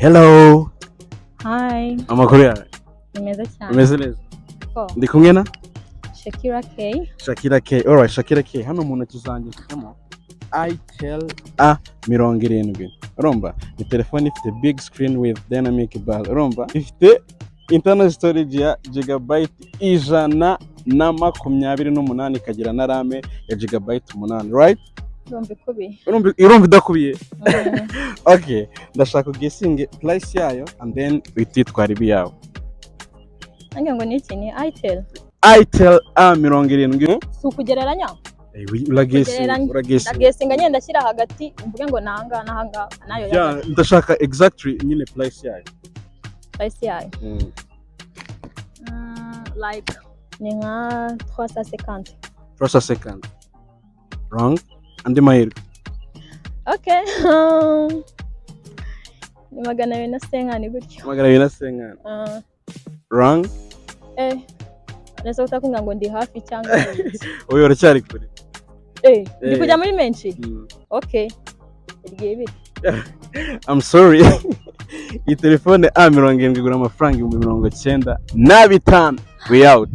Hello. Hi. Amakuru yawe? Ni meza cyane. Umeze neza? Ko. Ndi kumwe na Shakira K. Shakira K. Alright, Shakira K. Hano mu ntoki zanjye mfitemo itel A70. Urumva ni telefone ifite big screen with dynamic bar. Urumva ifite internal storage ya gigabyte 128, ikagira na RAM ya gigabyte 8, right? Ndumva ikubiye. Urumva idakubiye? Okay, ndashaka uguessinge price yayo and then uhite uyitwara ibi yawe. Nange ngo ni iki? Ni itel? Itel A70. Si ukugereranya? Eh, uraguessinga. Kugereranya. Uraguessinga. Ndaguessinga nyine, ndashyira hagati mvuge ngo nahanga nahanga nayo. Yeah, ndashaka exactly nyine price yayo. Price yayo? Like ni nka 350. 3 second. Wrong. Andi mahirwe. Okay, ni 250 gutyo. 250? Ah. Wrong. Eh, nese utakumbwira ngo ndi hafi cyangwa ngo iki? Oya, uracyari kure. Eh, ndi Eh. kujya muri menshi. Okay, iryo ibiri. I'm sorry. Iyi telefone A70 igura amafaranga 95,000. We out.